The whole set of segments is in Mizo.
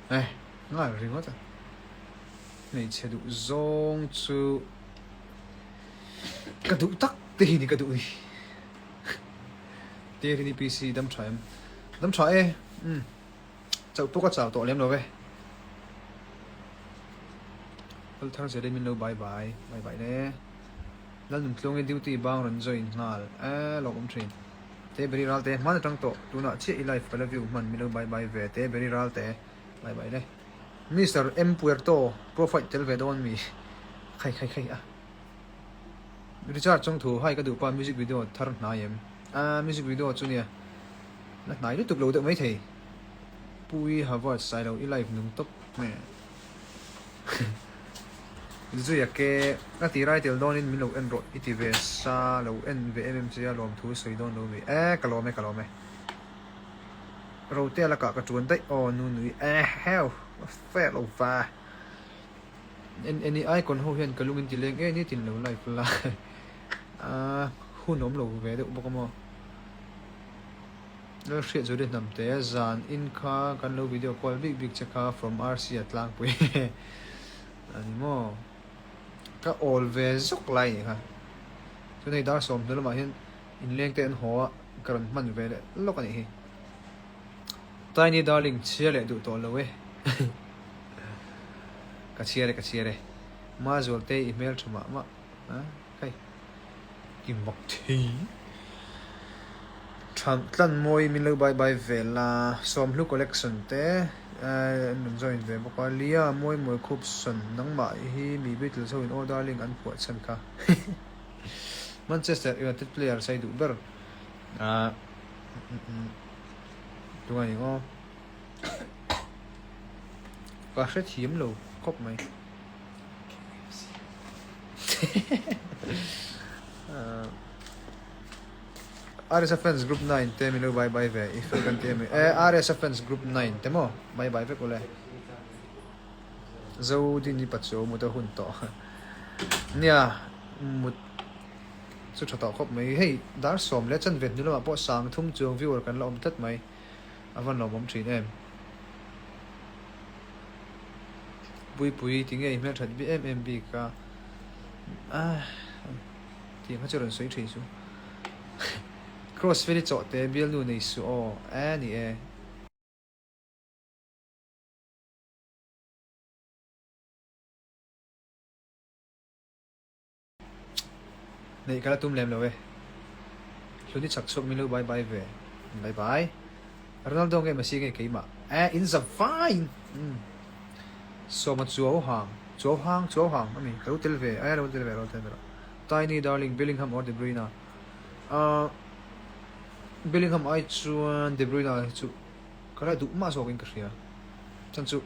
Eh, nghal ringawt a. Hmeichhe duh zawng chu ka duh tak te hi ni ka duh ni. Terini PC dam tha em? Dam tha e, umm. Chauh pawh ka chau tawh lem lo ve. Kal thar zel in min lo bye bye, bye bye le. Lalnuntluangi duty bang rawn join nghal e lawm awm thin. Te beri ral te hman atang tawh tunah chiah i live ka la view hman min lo bye bye ve te beri ral te bye bye le. Mister M Puerto pro fight tel ve dawn mi khai khai khai a. Richard Chawngthu hi ka duh pa music video thar hnai em? Aa music video chu nia la hnai lutuk lo deuh maithei. Pui Havertz Sailo i live nung tawp hmel. Zuia ke a ti rai tel dawnin min lo en rawh i ti ve sa lo en ve em em che a lawm thu sawi dawn lo mi e ka lawm e ka lawm e Rotea lakah ka tuan daih aw nu nui e heu a fair lo va en en i icon ho hian ka lung in ti leng e nitin lo live la a hun awm lo ve deuh bawk a maw. Lalhriat Zuri Hnamte, Zan in kha kan lo video call bik bik che kha from RC a tlangpui a ni maw? Ka awl ve zawk lai nih kha. Chuan hei dar 20 lamah hian inleng te an haw a, ka rawn hman ve leh lawk a nih hi. Tiny darling chhiar leh duh tawh lo e. Ka chhiar e ka chhiar e. Mazualte i hmeltha mah mah a hei. I mak thei. Tha tlan mawi min lo bye bye ve la. Sawmhlu collection te an rawn join ve bawk a. Lia mawi mawi khup sawn nangmah hi mi Beatles ho in Oh Darling an phuah chhan kha. Manchester United player sai duh ber ah tunga ning aw. Ka hrethiam lo khawp mai. RSA fans group 9 te min lo bye bye ve i fel kan ti em e RSA fans group 9 te maw bye bye vek ule zo din i pachuau mut a hun tawh nia mut chu tha tawh khawp mai hei dar sawm leh chanve hnu lamah pawh sang thum chuang viewer kan la awm tlat mai a van lawmawm thin em. Puipui ti nge i hmelthat bik em em bik a ah tih kha chu rawn sawi thin su Cross vel i chawh te bialnu nei suh aw eh ni e. Neih ka la tum lem lo e. Hluni chak chhuak min lo bye bye ve. Bye bye. Ronaldo nge Messi nge keimah. Eh in za fine. Umm. Sawma chuau hang. Chuau hang chuau hang ami ka lo tel ve. Eh lo tel ve lo tel ve lo. Tiny darling Bellingham or De Bruyne. Ah Bellingham ai chuan De Bruyne hi chu ka la duh mah zawkin ka hria. Chan chu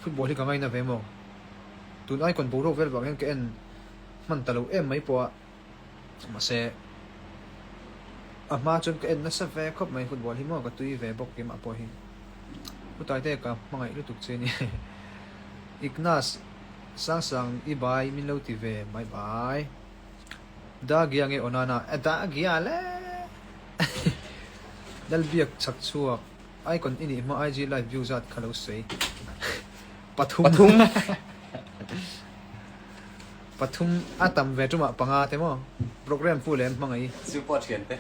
Football hi ka ngaina ve maw? Tun icon boruak vel vang hian ka en hman ta lo em mai pawh a, mahse a hma chuan ka en nasa ve khawp mai football hi maw ka tui ve bawk keimah pawh hi. Pu Taite ka hmangaih lutuk che nia. Ignas Sangsang i bai min lo ti ve bye bye. Dagia nge Onana e Dagia le Lalbiak chhak chhuak. Icon i nih hma IG live view zat kha lo sawi. Pathum. Pathum. Pathum a tam ve tumah panga te maw? Program full em hmangaih. Chu pawh thian te.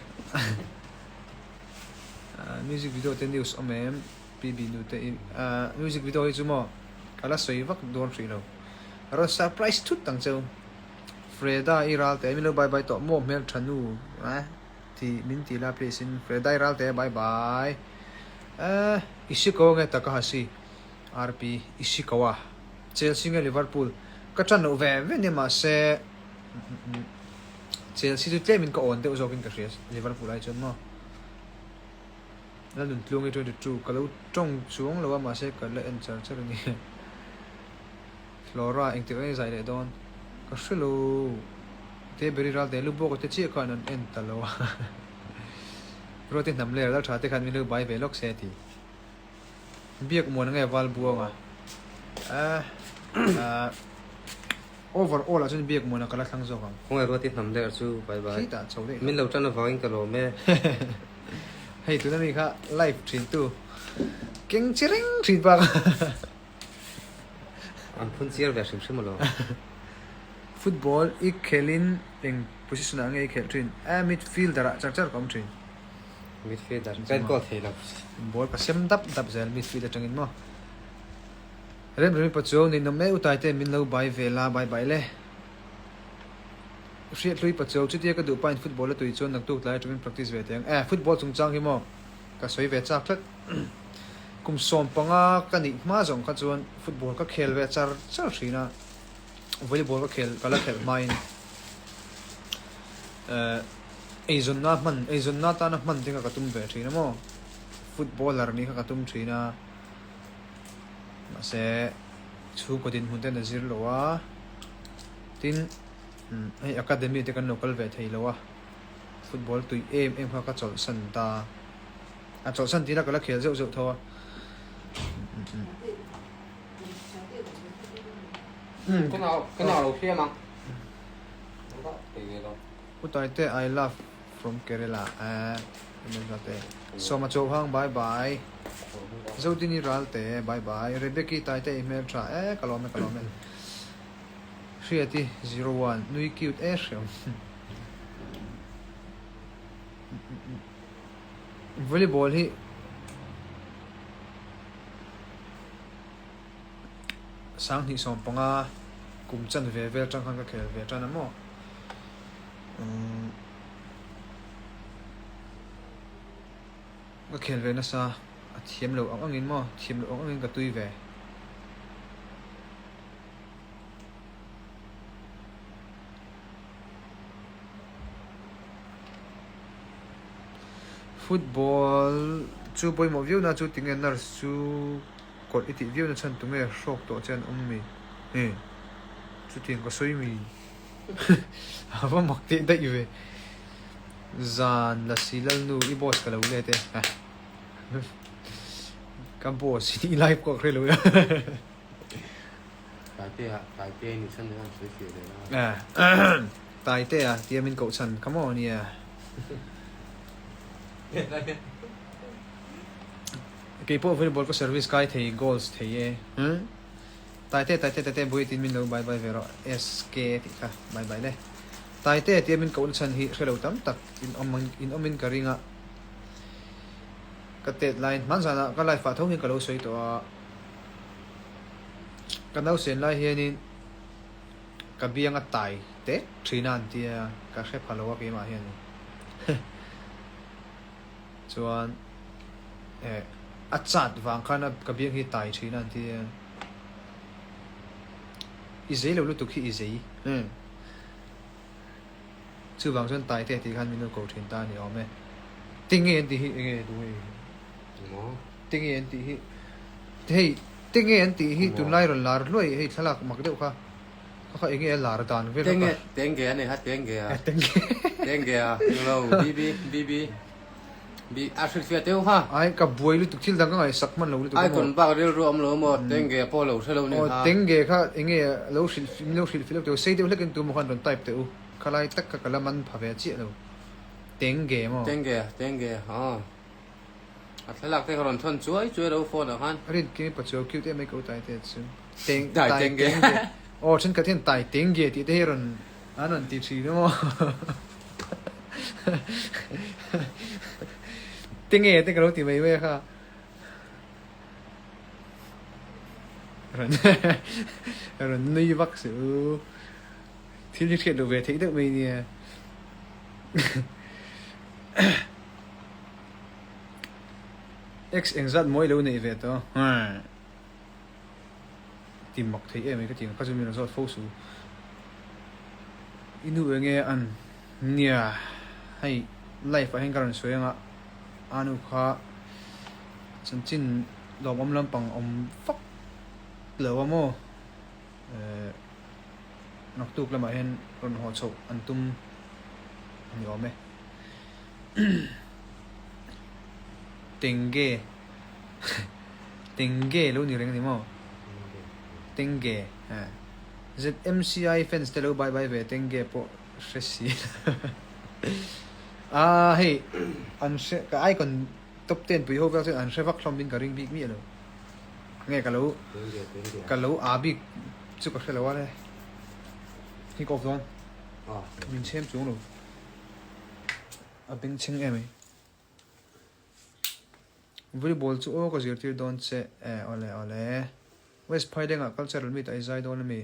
Music video te news awm em? PB nu te i music video hi chu maw ka la sawi vak dawn hrih lo. Rawn surprise thut ang cheu. Freda i ral te min lo bye bye tawh maw hmeltha nu eh. Tih min ti la please in Fredai Ralte bye bye eh Ishikawa nge Takahashi RP Ishikawa Chelsea nge Liverpool ka tan loh ve ve nia mahse Chelsea chu tlem in ka awn deuh zawk in ka hria Liverpool ai chuan maw Lalnuntlungi 22 ka lo tawng chuang lo a mahse ka la en char char a ni Flora engtik ang i zai leh dawn ka hre lo. Teberi Ralte lu bawk te chiah khan an en ta lo a. Ruati hnam leh ral tha te khan min lo bai ve lawk se ti. Biak muan nge val buang a. Eh over all ah chuan biak muan a ka la thlang zawk ang. Khawngaih Ruati hnam leh chu bye bye. Khitah chho daih Min lo tan avangin ka lawm e. Hei tuna mi kha live thin tu. Keng chi reng thin bak. An phun chiar ve hrim hrim alo. Football i khelin eng position ah nge i khelh thin? Eh midfielder ah char char ka awm thin. Midfielder pet goal thei lo. Ball ka sem dap dap zel midfield atangin maw. Remremi Pachuau ninawm e utai te min lo bai ve la bai bai le. Hriathlui Pachuau chutia ka duh pain football a tui chuan naktuk tlai atangin practice ve teh ang. Eh football chungchang hi maw ka sawi ve chak tlat. Kum 15 ka nih hma zawng kha chuan football ka khel ve char char thin a, volleyball ka khel ka la khelh hmain eh eizawnna hman eizawnna atana hman te kha ka tum ve thin a maw, footballer nih kha ka tum thin a, mahse chhungkaw dinhmun ten a zir lo a, tin hei academy te kan lo kal ve thei lo a, football tui em em kha ka chawlhsan ta. A chawlhsan tir a ka la khel zeuh zeuh tho a. Ka nau lo hriam ang. U Taite I love from Kerala eh te Sawma Chauhang bye bye Zodini Ralte bye bye Rebecca Taite i hmel tha eh ka lawm e ka lawm e Hriati 01 nui cute e hriam. Volleyball hi 2015 kum chan ve vel atang khan ka khel ve tan a maw umm ka khel ve nasa a thiam loh ang angin maw thiam loh ang angin ka tui ve. Football chu pawimawh viau na chu tinge nurse chu kawlh i tih viau na chhan tunge hrawk tawh che an awm mi e chutiang ka sawi mi a va mak teh daih ve zan la si lalnu i boss ka lo let e ka boss hi i live pawh ka hre lo e. Taitea, Taitea i nih chhan hian sawi fiah leh la. Taitea tia min koh chhan kha maw nia. Kei pawh volleyball ka service kai thei goals thei e. Taitea, Taitea, Taitea Buai tiin min lo bye bye ve rawh SK tih kha bye bye le. Taitea tia min kohna chhan hi hrelo tam tak in awm in awmin ka ring a. Ka tet laiin hmanzanah ka life ah tho hian ka lo sawi tawh a. Ka nausen lai hianin ka biang a tai tek thin a an tia ka hre pha lo a keimah hianin chuan eh a chat vang khan a ka biang hi tai thin a an tia i zei lo lutuk hi i zei chuvang chuan tai te tih khan min lo ko thin ta a ni awm e tinge an tih hi enge duh hei. Tinge an tih hi hei tinge an tih hi tunlai rawn lar hluai hei thlalak mak deuh kha kha kha enge a lar dan vel kha tenge a nei kha tenge a tenge a lo bb bb b a hrilhfiah teuh kha ai ka buai lutuk thil dang ka ngaihsak hman lo lutuk ai kon bak rilru awm lo maw tenge pawh lo hre lo ni kha tenge kha enge lo hrilh lo hrilhfiah teuh sei deuh hlekin tumaw khan rawn type teh u khalai tak kha ka la man pha ve chiah lo tenge maw tenge tenge a A thlalak te kha rawn thawn chuai chuai lo phone ah khan. Rin kimi pa chuau cute em mai ko tai te chu. Teng tai teng ge. Aw thenkhat hian tai teng ge tih te hi rawn an rawn ti thin emaw. Tenge te ka lo ti mai mai a kha. Rawn rawn nui vak suh u. Thil hi hriat loh ve theih deuh mai nia. Ex engzat mawi lo neih ve tawh ti mak thei em mai ka ti ang kha chu min rawn zawt fo su. I nu enge an nia hei life ah hian ka rawn sawi anga a nu kha chanchin lawmawm lampang awm vak lo a maw eh naktuk lamah hian rawn haw chhoh an tum a ni awm e. Tenge Tenge lo ni reng a ni maw? Tenge eh ZMCI fans te lo bye bye ve Tenge pawh hre si ah hei an hre ka icon. Top ten pui ho vel chuan an hre vak hlawm in ka ring bik miah lo. Nge ka lo ka lo a bik chu ka hre lo a le. Hi ka off dawn. Min chhem chuang lo. A bengchheng em ai. Volleyball chu aw ka zirtir dawn che e awle awle. West Phailengah cultural meet a i zai dawn ami?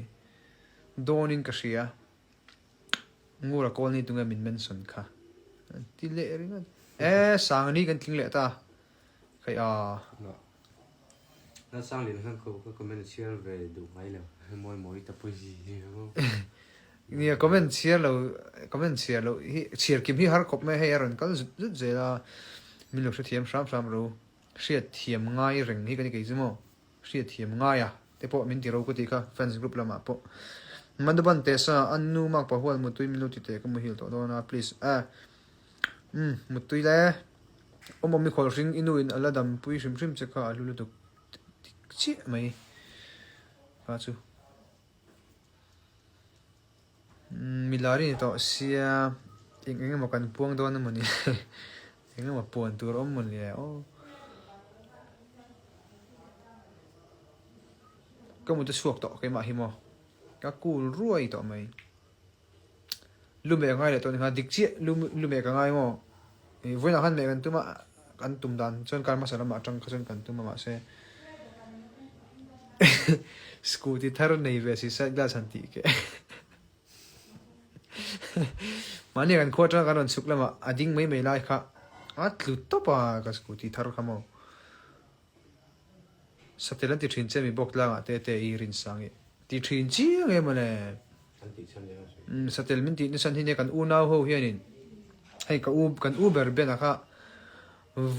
Dawnin ka hria. Ngura kawl ni tunge min mention kha. Ti leh ringawt. E Sangani kan tling leh ta. Khai a. Na sang lin khan ko ka comment chhiar ve duh ngai lo. Mawi mawi ta pui hi. Nia comment chhiar lo comment chhiar lo hi chhiar kim hi har khawp mai hei a rawn kal zut zut zel a. Min lo hrethiam hram hram ro. Hriat thiam ngai reng hi ka ni kei chu maw. Hriat thiam ngai a te pawh min ti ro ka ti kha fans group lamah pawh. Madhuban Tesa an nu mak pahual mutui min lo ti teh ka muhil tawh dawn a please a umm mutui le awm awm i khawlh hring i nu in a la dam pui hrim hrim che kha a hlu lutuk dik chiah mai kha chu. Milari ni tawh sia eng eng emaw kan puang dawn emaw ni eng emaw puan tur awm maw ni le aw. Ka mut a chhuak tawh keimah hi maw ka cool ruai tawh mai. Lu meh ka ngai leh tawh a ni kha dik chiah lu lu meh ka ngai maw ih vawiinah khan meh kan tum a kan tum dan chuan kar hmasa lamah atang kha chuan kan tum a mahse scooty thar nei ve si side glass han tih keh mahni kan khua atanga kan rawn chhuk lamah a ding mai mai lai kha a tlu tawp a ka scooty thar kha maw. Satel an ti thin che mi bawk tlangah te te i rin sang i ti thin chiang em mawle. Umm satel min tih nasan hi nia kan unau ho hianin hei ka u kan u ber Ben-a kha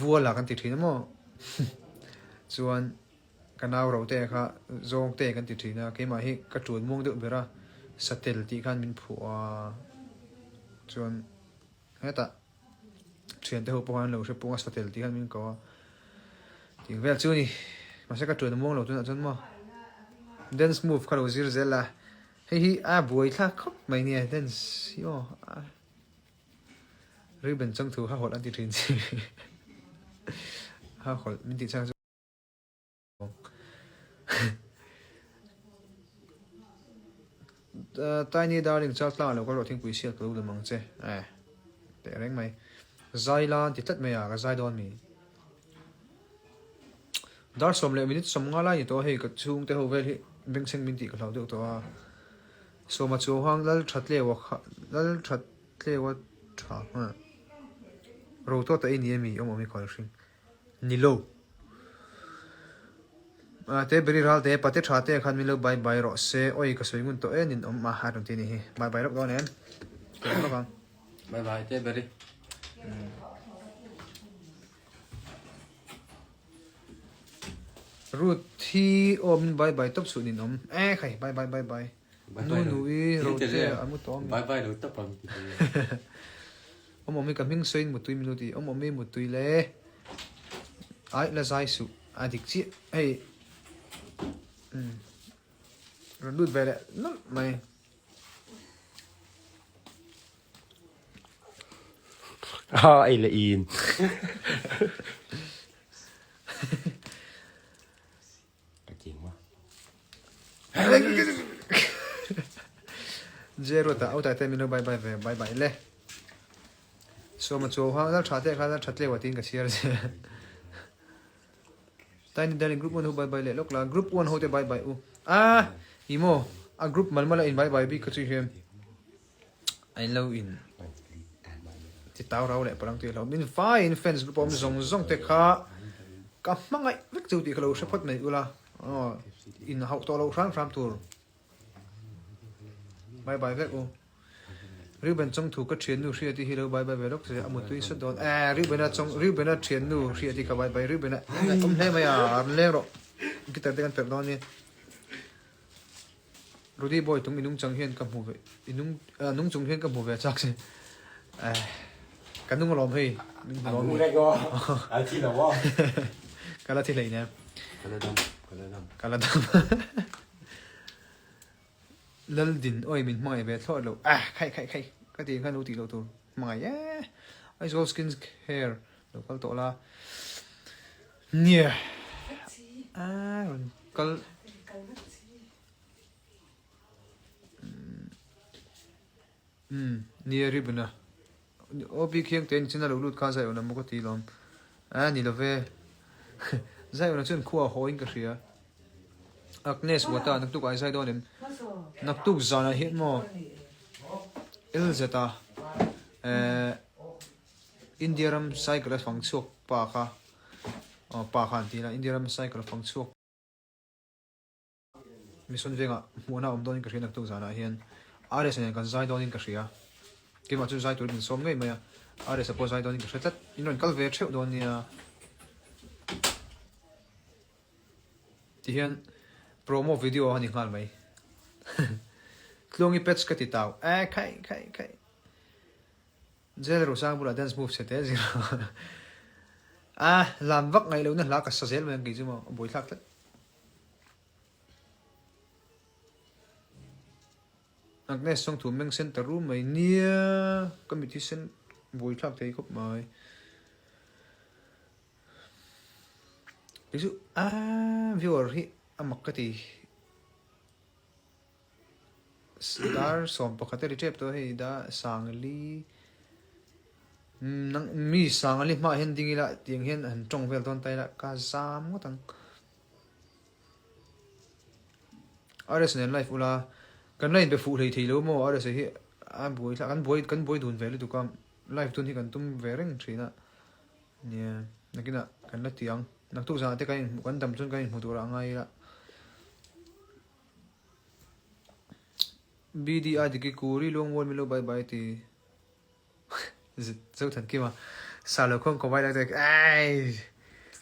vuala kan ti thin a maw chuan ka nau ro te kha zawng te kan ti thin a keimah hi ka tuan muang deuh ber a satel tih khan min phuah a chuan hetah. Thiante ho pawh khan an lo hre pung a, satel tih khan min ko a, tih vel chu a ni. Mahse ka tuan a muang lo tunah chuan maw dance move kha lo zir zel a, hei hi a buai thlak khawp mai nia dance hi aw Reuben changthu ha hawlh an ti thin chi ha hawlh min tih chang chu. Tiny darling chal tlang alo kal rawh thingpui sial ka lo dam ang che eh teh reng mai zai la an ti tlat mai a ka zai dawn mi dar sawm leh minute sawm nga lai ni tawh a hei ka chhung te ho vel hi bengchheng min tih ka hlau deuh tawh a sawma chu hang lal that leu a kha lal that leu a tha ro tawt a i ni ami awm awm i khawl hring Ni lo. Ah te beri ral te pate tha te khan min lo bye bye rawh se oi ka sawi ngun tawh e nin awm a a rawn ti ni hi bye bye lawk dawn em ka awm lawk ang. Bye bye te beri. Ruth hi aw min bye bye tawp suh nin awm e khai bye bye bye bye nu nu i ro te a mu tawh ami. Bye bye lo tawp ang ti. Awm awm hi ka hming sawiin mutui min lo ti. Awm awm hi mutui le. Ai la zai suh. A dik chiah. Hei. Um. Rawn lut ve leh nawlh mai. Ha ei leh in. Ka ching ma. Zero ta au tai te minu bye bye ve bye bye le. So ma chu ha dal tha te kha dal that le watin ka chiar che. Tiny darling group 1 ho bye bye le lok la group 1 ho te bye bye u. Ah imo a group mal mala in bye bye bi ka chu hian. Ai lo in ti tau rau leh palang tui lo min vai in fans group awm zawng zawng te kha ka hmangaih vek chu tih ka lo hre phawt mai ula aw in hauh tawh lo hram hram tur bye bye vek u Reuben chawngthu ka thiannu hriati hi lo bye bye ve lawk se a mutui sat dawn e Reubena chawng Reubena thiannu hriati ka bye bye Reubena awm hle mai a rawn leng rawh guitar te kan perh dawn nia. Rudy boy tum i nungchang hian ka hmu ve i nung a nung chung hian ka hmu ve chak che eh ka nung alawm hei min hmu lawm reng aw a thi lo aw ka la thi hlei nem ka la dam ka la dam ka la dam laldin oi min hmangaih ve thlawt lo ah khai khai khai ka ti khan lo tih loh tur hmangaih e Aizawl skin care lo kal tawh la. Nia a rawn kal Umm nia ribbon a aw bik hiang te nichin a lo lut kha Zion a maw ka ti lawm a ni lo ve Zion a chuan khua a haw in ka hria Agnes Wata naktuk ai zai dawn em naktuk zanah hian maw LZ a eh India ram cycle a fang chhuak pa kha aw pa kha an ti la India ram cycle a fang chhuak Mission vengah hmuhna a awm dawnin ka hria naktuk zanah hian RS nen kan zai dawnin ka hria. Keimah chu zai turin min sawm ngei mai a, RS a pawh zai dawnin ka hre tlat. In rawn kal ve theuh dawn nia. Tihian promo video a ni nghal mai. Tluangi pets ka ti tau. Eh khai khai khai. Jail Rosang bulah dance move chhe te zir a lam vak ngaih lohna hla ka sa zel mai ang kei chu maw a buaithlak tlat. Agnes sawng thu meng sen ta rum mai nia ka mit hi sen buaithlak thei khawp mai. Kei chu a viewer hi a mak ka ti. Dar 11 a ri tep tawh hei da Sangli nang mi Sangli hmaah hian ding ila tiang hian han tawng vel dawn ta ila ka zam ngawt ang. RS nen live ula kan la inbe fuh hlei thei lo maw RS hi a buai thlak kan buai kan buai dun ve lutuk a live dun hi kan tum ve reng thin a nia nakinah kan la ti ang naktuk zanah te kan inhmuh kan dam chuan kan inhmu tur ah a ngai ila. BDI diki kuri luangmual min lo bai bai ti zo than kima sa lo khawm ko bai lai tek ai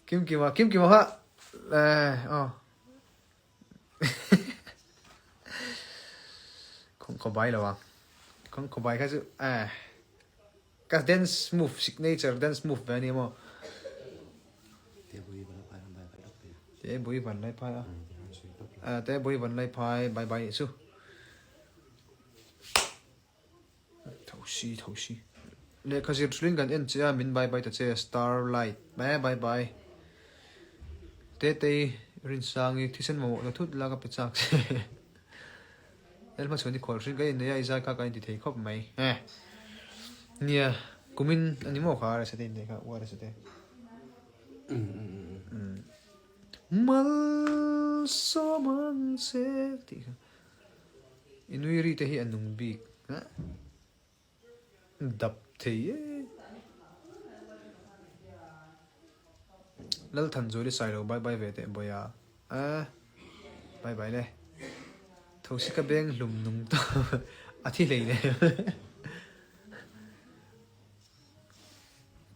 kim kima kim kima ha eh oh khong ko bai lo ang khong ko bai kha chu eh ka dance move signature dance move ve ani maw te bui van lai phai a te bui van lai phai bye bye chu thosi thosi lehkha zir thulin kan en che a min bye bye ta che starlight bye bye bye tetei rinsangi thisen mamawh ta thut la ka pe chak che Lalhmachhuan i khawl hrin ka innei a, i zai kha ka inti thei khawp mai. Eh. Nia, kumin a ni maw kha RSA te innei kha, u RSA te. Malsawm ang che tih kha. I nui ri te hi a nung bik. Dap thei e. Lalthanzuali Sailo bye bye ve teh bawiha eh bye bye le Thosi ka beng hlum nung tawp a thi hlei le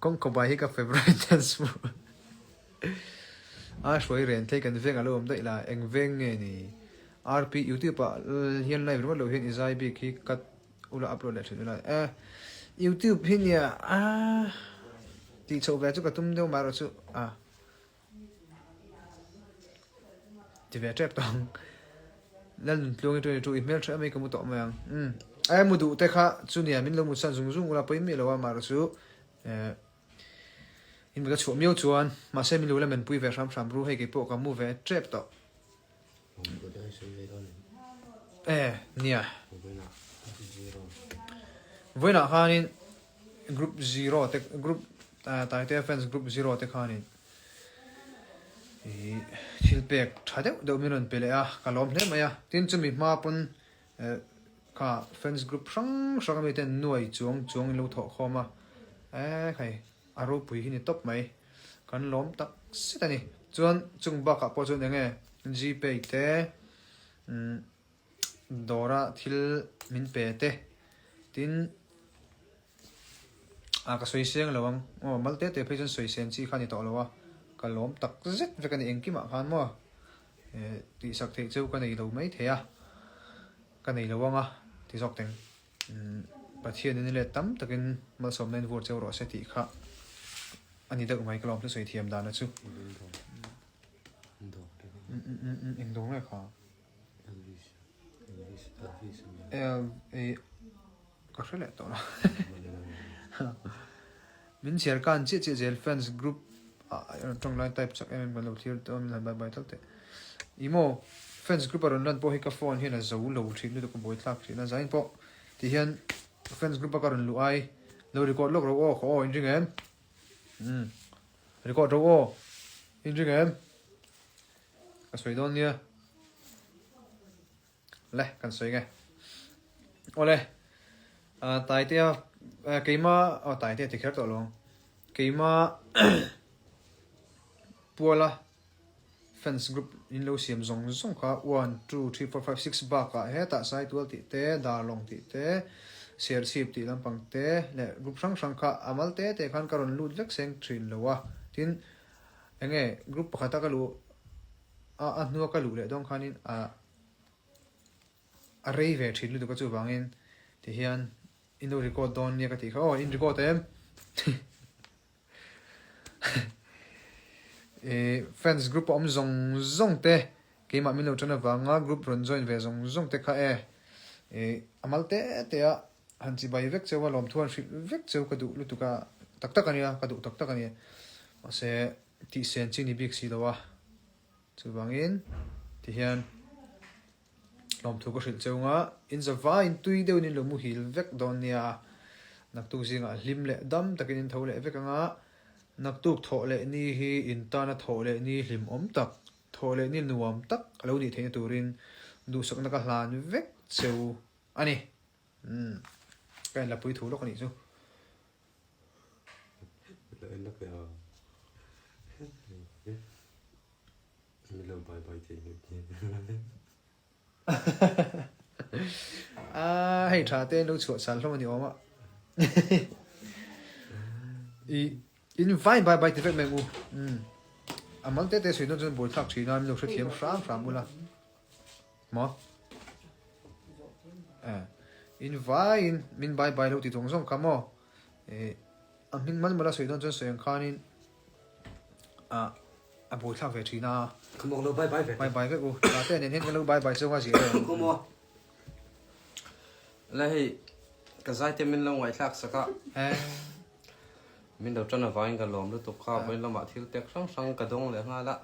Kawngkaw bai hi ka favourite dance move a hruai ren thei kan veng alo awm daih la eng veng nge ni RP youtube ah hian live ringawt loh hian i zai bik hi cut Ula upload leh thin ula eh youtube hi nia a tih chhoh ve chu ka tum deuh marawh chu a ti ve tep tawh ang Lalnuntluangi 22 i hmel tha mai ka mu tawh mai ang um ai mu duh te kha chu nia min lo mut san zung zung ula pawi miah lo a marawh chu eh in ka chhuah miau chuan mahse min lo la men pui ve hram hram ru hei keipawh ka mu ve tep tawh. Eh, nia. Vawiinah khanin group zero te group Taitea fans group zero te khanin ih thil pek tha deuh deuh min rawn pe leh a, ka lawm hle mai a. Tin chumi hma pawn eh kha fans group hrang hrang ami ten nuai chuang chuang in lo thawh khawm a, eh khai a ropui hi ni tawp mai. Kan lawm tak zet a ni. Chuan chung bakah pawh chuan enge Gpay te umm dawra thil min pe te tin ah ka sawi seng lo ang aw mal te te phei chuan sawi sen chi kha a ni tawh lo a ka lawm tak zet vek a ni engkimah khan maw eh tihsak theih chu ka nei lo mai thei a ka nei lo ang a ti zawk teng. Pathianin let tam takin malsawmna in vur cheu rawh se tih kha a ni deuh mai ka lawm thusawi thiam dana chu. Eng dawng nge kha? Ka hre leh tawh lo. Min chhiar kan chiah chiah zel fans group. A tawng lai type chak em em kan lo thlir dawn min han bye bye tal teh. Ih maw fans group a rawn lan pawh hi ka phone hian a zo lo thin lutuk a buai thlak thin a zain pawh ti hian fans group a ka rawn luh ai lo record lawk ro aw khaw aw in ring em umm record ro aw in ring em ka sawi dawn nia le kan sawi nge awle taitea keima aw taitea ti kher tawh lo ang keima puala fans group in lo siam zawng zawng kha one two three four five six bakah hetah saitual tih te darlawng tih te serchhip tih lampang te leh group hrang hrang kha a mal te te khan ka rawn lut vek seng thin lo a tin enge group pakhata ka luh a a hnua ka luh leh dawn khanin a a rei ve thin lutuk a chuvangin tihian in lo record dawn nia ka tih kha aw in record em eh fans group a awm zawng zawng te keimah min lo tan avanga group rawn join ve zawng zawng te kha e eh a mal te te a han chibai vek cheu a lawmthu han hrilh vek cheu ka duh lutuk a tak tak ania ka duh tak tak ania mahse Tih sen chi ni bik si lo a, chuvangin tihian hlawmthu ka hrilh cheu nga, in zavaiin tui deuhin in lo muhil vek dawn nia, naktuk zingah hlim leh dam takin in tho leh vek anga, naktuk thawh leh ni hi in tana thawh leh ni hlimawm tak, thawh leh ni nuam tak a lo nih theihna turin duhsakna ka hlan vek cheu a ni. Umm ka inlapui thu lawk a nih chu. A hei tha te lo chhuah sal hlawm a ni awm a i in vai bai bai ti vek mai ang u umm a mal te te sawi dawn chuan buaithlak thin a min lo hrethiam hram hram ula maw eh in vaiin min bai bai lo ti zawng zawng kha maw eh a hming mal mal a sawi dawn chuan sawi ang khanin ah a buaithlak ve thin a Khawmawk lo bai bai ve bai bai vek u tah te nen hian kan lo bai bai chauh a zir em Khawmaw la hei ka zai te min lo ngaihthlak sak a eh Min lo tan avangin ka lawm lutuk kha, vawiin lamah thil pek hrang hrang ka dawng leh nghal a,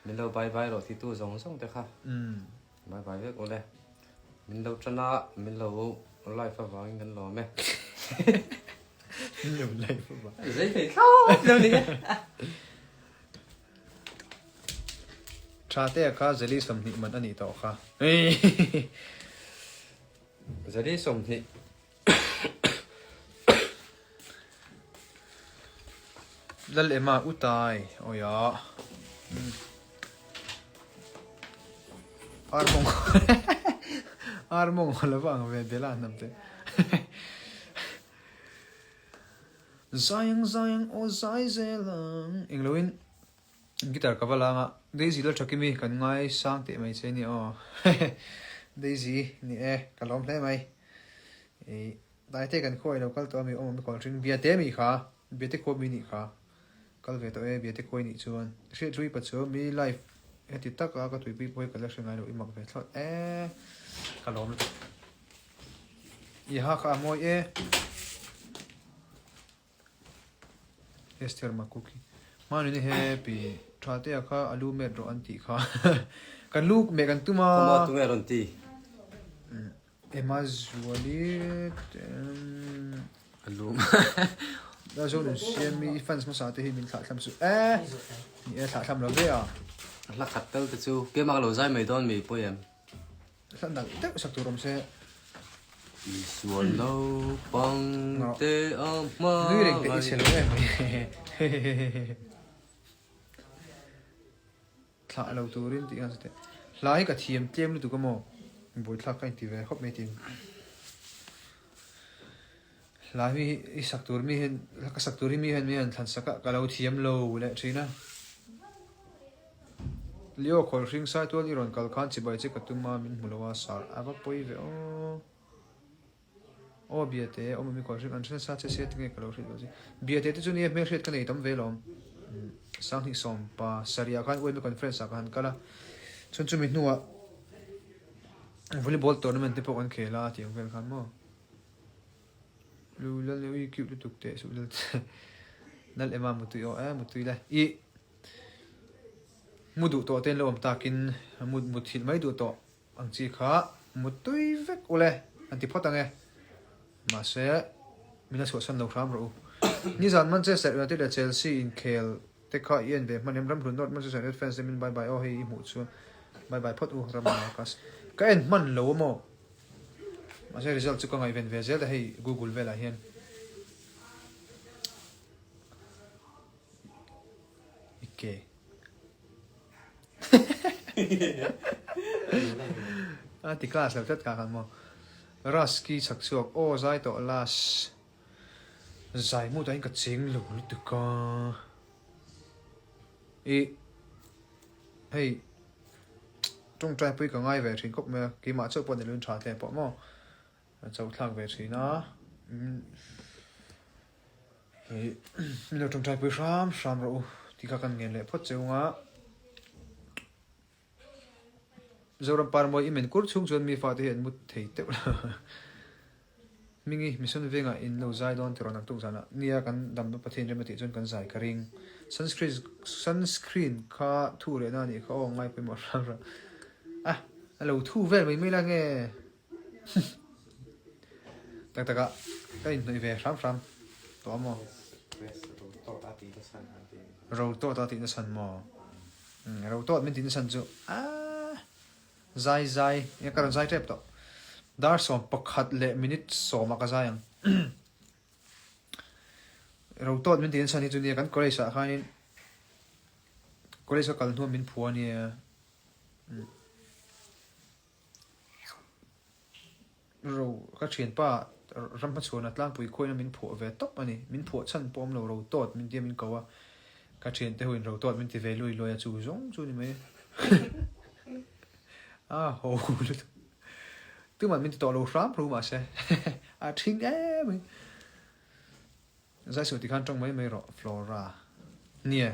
min lo bye bye rawh titu zawng zawng te kha bye bye vek ule, min lo tan a, min lo live avangin kan lawm e. Min lo live avang. Zei thei thlawt lo ni e. Tha te kha Zeli 20 man a nih tawh kha. Zeli 20. Lal Emma u tai awi a ar mawng ar mawng a lo va ang ve Bella hnam te zai ang zai ang aw zai zel ang englo in Guitar ka va lang a, Daisy la Thakimi kan ngai sang teh mai che nia aw. Daisy ni e, ka lawm hle mai. I Daite kan khawi lo kal tawh a mi awm awm i kawl hring Biate mi kha, Biate khawi mi nih kha. Kal ve tawh e Biate khawi nih chuan. Hriathlui pa chu mi life heti tak a ka tuipui pawh hi ka la hre ngai lo i mak ve thlawt e. Ka lawm lutuk. I ha kha a mawi e. Esther Makuki Hmanuni happy tha te a kha a lu met rawh an tih kha kan lu meh kan tum a. Khawma tunge rawn ti? Emma Zuali A lu Da zo nun siam mi i fans hmasa te hi min thlah thlam su e ni e thlah thlam lo ve a. Hla khat tal te chu keimah ka lo zai mai dawn mi pawi em? Hla nalh deuh sak tur awm se. Isua naupang te a hma Nui reng teh i chhe lo em mai. Thlah lo turin tih khan teh. Hla hi ka thiam tlem lutuk a maw? Buaithlak ka inti ve khawp mai tin. Hla hi i sak tur mi hian ka sak tur hi mi hian mi hian thlan sak a ka lo thiam lo leh thin a. Leo khawl hring sai tual i rawn kal khan chibai che ka tum a min hmu lo a sar a va pawi ve aw. Aw Biate awm awm i khawl hring an hre nasa che sia tinge ka lo hrilh lo che. Biate te chu nia hmelhriat ka nei tam ve lawm. Sanghnih sawm pa sarih ah khan UMA conference ah ka han kal a chhun chumi hnuah volleyball tournament te pawh kan khel a tih ang vel khan maw. Lu lal ui cute lutuk teh suh lal che. Nal ema mutui aw e mutui le. I mu duh tawh te an lo awm takin mut muthilh mai duh tawh ang chi kha mutui vek ule an ti phawt ang e. Mahse min a chhuahsan lo hram rawh u. Nizan Manchester United leh Chelsea inkhel te kha i en ve hman em? Ramhlun North Manchester United fans te min bye bye aw hei i hmuh chuan bye bye phawt u Ram Marcus. Ka en hman lo a maw? Mahse result chu ka ngaihven ve zel ta hei Google velah hian. I ke. A ti class lo tlat ka khan maw. Russ ki chhak chhuak aw zai tawh last zai mut ah hian ka cheng lo lutuk a. I hei tawngtai pui ka ngai ve thin khawp mai a keimah chauh pawh ni lo in tha hle pawh maw a chauh thlak ve thin a hei min lo tawngtai pui hram hram rawh u tih kha kan ngen leh phawt che ung a. Zoram Parmawi i men kur chhung chuan mi fate hi an mut thei teuh lo. Hmingi, Mission vengah in lo zai dawn tiraw naktuk zanah? Nia, kan damna Pathian rem a tih chuan kan zai ka ring. Sunscreen sunscreen kha thu rehna a nih kha aw ngai pawimawh hram hram. A, a lo thu vel mai mai la nge? Tak takah ka inhnawih ve hram hram tawh a maw? Ro tawt a tihna chhan maw? Ro tawt min tihna chhan chu aaa zai zai eng ka rawn zai tep tawh. Dar 11 leh minute 10 ah ka zai ang. Ro tawt min tihna chhan hi chu nia kan college ah khanin college ka kal hnuah min phua nia. Ro ka thianpa ram hmachhuana tlangpui khuaina min phuah ve tawp a ni. Min phuah chhan pawh awm lo ro tawt min tia min ko a, ka thiante ho in ro tawt min ti ve lui luai a chu zawng chu ni mai a ho lutuk. Tumah min ti tawh lo hram hru mahse a thing em mai. Zaisawi tikhan tawng mai mai rawh Flora. Nia.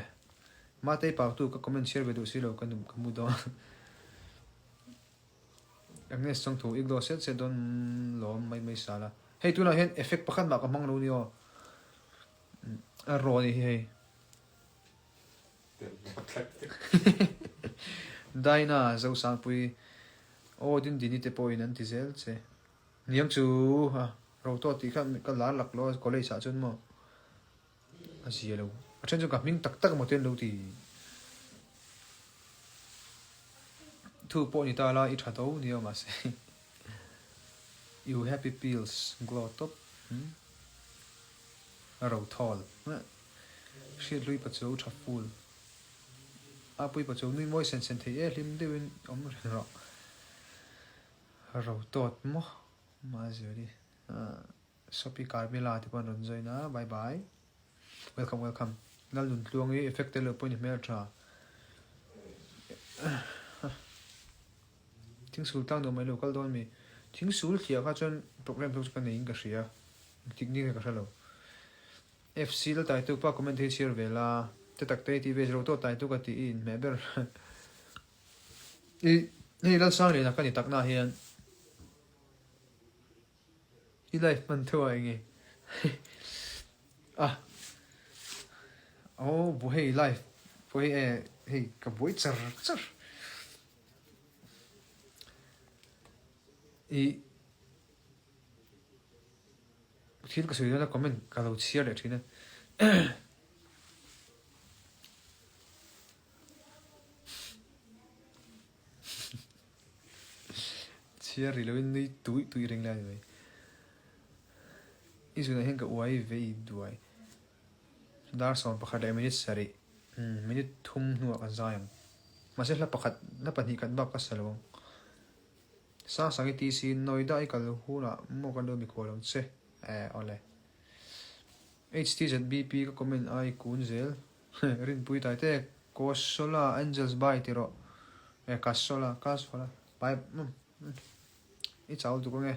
Matei pautu ka comment chhiar ve duh si lo ka num ka mu dawn. Agnes chuang thu iglo set set dawn lawm mai mai sala. Hei tunah hian effect pakhat mah ka hmang lo ni aw. A raw ni hi hei. Daina Zosangpui aw Dindini te pawhin an ti zel che. Niang chu a ro tawh tih kha ka lar lak lo a college ah chuan maw a zia lo. A then chuan ka hming tak tak emaw te an lo ti. Thu pawh ni ta la i tha tho nia mahse you happy pills glow top hmm a ro thawl hriat hlui pachuau tha full a pui pachuau nui mawi sen sen thei e hlim deuhin awm reng rawh. Ro tawt maw Mazuri Sophie Carmela te pawh an rawn join a bye bye welcome welcome Lalnuntluang i effect tel lo pawhin i hmel tha Thingsul tlang duh mai lo kal dawn mi Thingsul thliah kha chuan program chu ka nei in ka hria engtik ni nge ka hre lo FC Laltaitu pa comment hi chhiar ve la te tak te i tih ve ro tawt taitu ka tih i inhmeh ber. I hei Lalsangliana ka ni takna hian i life hman thu a enge a oh bu hei life pawh hi e hei ka buai char char i thil ka sawi dawn a comment ka lo chhiar leh thin a. Chhiar rih loin nui tuih tuih reng lai a ni mai. I zunah hian ka uai vei duai. Dar 11 leh minute sarih, minute thum hnuah kan zai ang. Mahse hla pakhat, hla pahnih khat bak ka sa lo ang. Sang sang i ti si, Noida i kal hunah maw kan lo mikhual ang che. Eh, awle. HTZBP ka comment ai kun zel. Rinpui tai te Kosola Angels bai ti rawh e Kasola Kasola bai i chau duk ange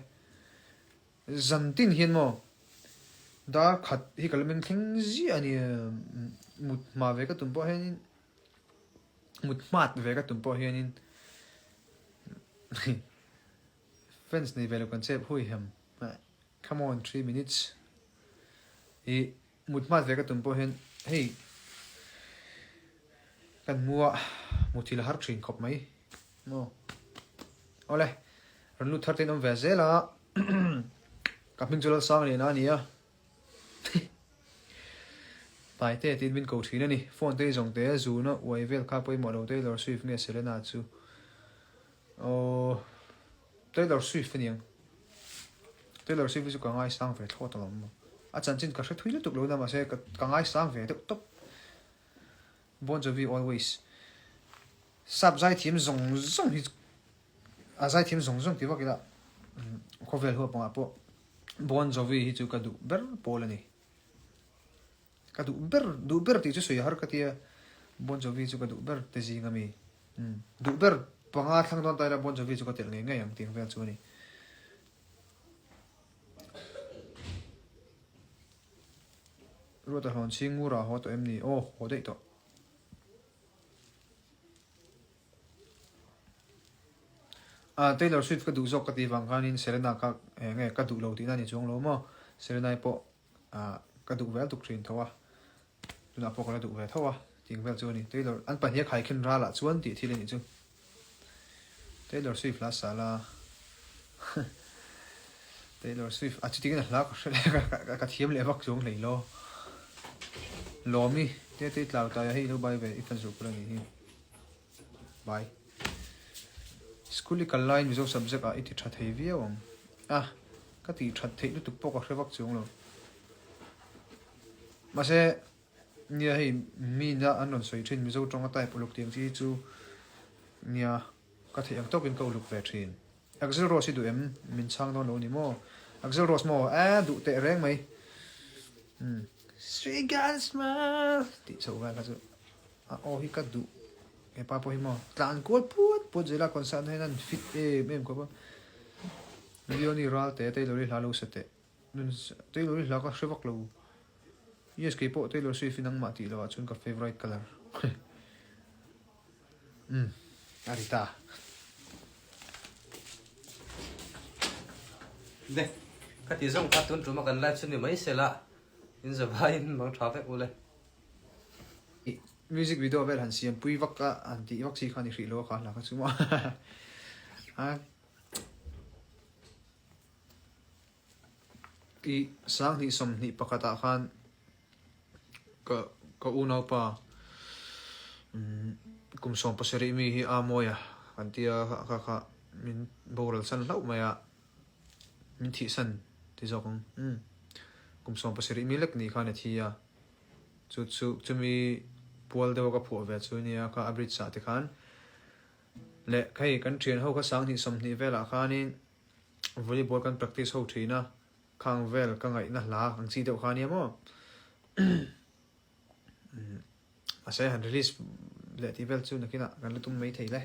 zan tin hian maw dar khat hi ka la meng thleng ziah a ni mut hma ve ka tum pawh hianin mut hmat ve ka tum pawh hianin fans nei ve lo kan chep hui hem come on 3 minutes i Mut hmat ve ka tum pawh hian. Hei kan mu a muthilh a har thin khawp mai maw. Awle rawn lut thar te in awm ve zel a ka hming chu Lalsangliana a ni a Taite tiin min ko thin a ni. Phone te hi zawng te zuna uai vel kha pawimawh lo Taylor Swift nge Selena chu aw Taylor Swift a niang. Taylor Swift hi chu ka ngaisang ve thlawt alawm. A chanchin ka hre thui lutuk lo na mahse ka ngaisang ve deuh tawp. Bon Jovi always. Sap zaithiam zawng zawng hi a zaithiam zawng zawng ti vak ila khawvel huap angah pawh Bon Jovi hi chu ka duh ber pawl a ni. Ka duh ber duh ber tih chu sawi har ka tia Bon Jovi chu ka duh ber te zing ami. Duh ber panga thlang dawn ta ila Bon Jovi chu ka telh ngei ngei ang tih ang vel chu a ni. Ruata hlawn chhing ngur ah haw tawh em ni? Aw, haw daih tawh. Ah, Taylor Swift ka duh zawk ka tih vang khanin Selena kha eng nge ka duh lo tihna a ni chuang lo maw? Selena i pawh ah ka duh vel tuk thin tho a, tunah pawh ka la duh ve tho a tih vel chu a ni. Taylor an pahnih a khaikhin ralah chuan tih thil a nih chu. Taylor Swift hla sa la Taylor Swift a chuti in a hla ka hre leh ka thiam leh vak chuang hlei lo. Lawmi te te tlau taia hei lo bai ve i fan zuh pawh a nih hi. Bye. School i kal laiin Mizo subject ah i ti tha thei viau ang. A, ka tih that theih lutuk pawh ka hre vak chuang lo. Mahse, nia hei mi na an rawn sawi thin Mizo tawng a type uluk tiang chi hi chu nia ka theih ang tawkin ka uluk ve thin. Axl Rose hi duh em? Min chhang dawn lo ni maw? Axl Rose maw? A duh teh reng mai. Umm. Sweet girl smile tih chhoh vel kha chu. A aw hi ka duh hepa pawh hi maw tlan kual puat puat zel a concert na hian an fit em em khawp a Leoni Ralte Taylor-i hla lo sa teh nun Taylor-i hla ka hre vak lo yes kei pawh Taylor Swift hi nangmah tih loh ah chuan ka favourite colour umm a ri ta. Le ka ti zawng kha tun tum a kan live chu ni mai sela in zavaiin mang tha vek ule. Music video vel han siam pui vak a han tih vak chi kha ni hrih lo a kha hla kha chu maw a i sanghnih sawmhnih pakhat ah khan ka ka unaupa kum sawm pasarih mi hi a mawi a kan tia kha kha min boral san hlauh mai a min thih san ti zawk ang kum 70 mi lek ni khan a thi a. Chu chu chumi pual deuha ka phuah ve chu nia kha a bridge ah te khan leh hei kan thian ho kha sanghnih 20 velah khanin volleyball kan practice ho thin a khang vel ka ngaihna hla ang chi deuh kha nia maw mahse han release leh tih vel chu nakinah kan la tum mai thei le.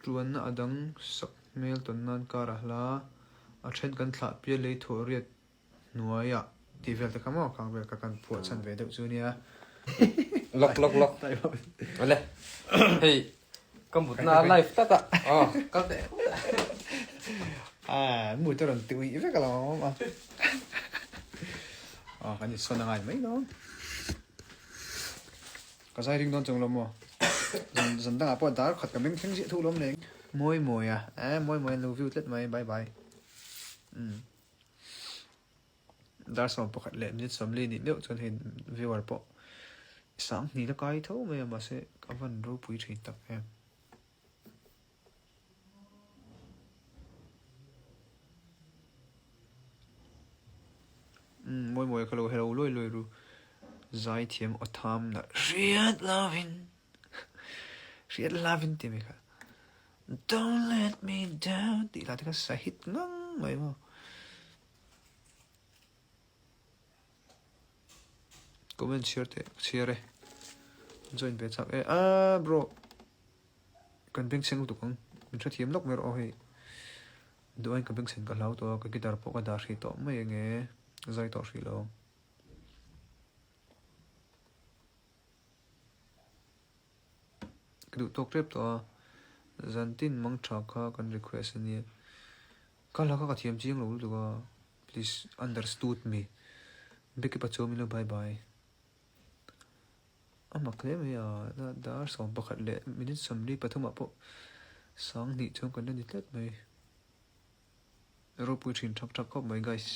Tuanna a dang sak hmel tawn nan kar a hla a then kan thlah pial lei thawh riat hnuaiah tih vel te kha maw khang vel kha kan phuah chhan ve deuh chu nia. Lawk lawk lawk. Awle. Hei ka mutna live tlat a. Aw kal teh. Ah mu te rawn ti uih vek alawm a. Aw kan insawn a ngai mai dawn. Ka zai ring dawn chung lo maw? Zan zan dangah pawh dar khat ka meng thleng ziah thu lawm leng. Mawi mawi a, eh mawi mawi an lo view tlat mai, bye bye. Umm. Dar 11 leh minute 40 nih meuh chuan hei viewer pawh 2000 la kai tho mai a mahse ka van ropui thin tak em. Umm mawi mawi kha lo hello luai luai ru zaithiam aw tham na hriat lovin hriat lovin tih mai kha don't let me down tih lah te kha sa hit ngang mai maw comment chhiar teh chhiar e join ve chak e ah bro Kan bengchheng lutuk ang, min hrethiam lawk mai rawh aw hei. Duhaiin ka bengchhen ka hlau tawh a, ka guitar pawh ka dah hrih tawh mai enge zai tawh hrih lo. Ka duh tawk tep tawh a, zantin mangtha kha kan request ania. Ka hla kha ka thiam chiang lo lutuk a, please understood me. Beki pachuam ilo bye bye. A mak hle mai a, dar 11 leh minute 43 ah pawh sang hnih chuan kan la ni tlat mai. Ropui thin thak thak khawp mai guys.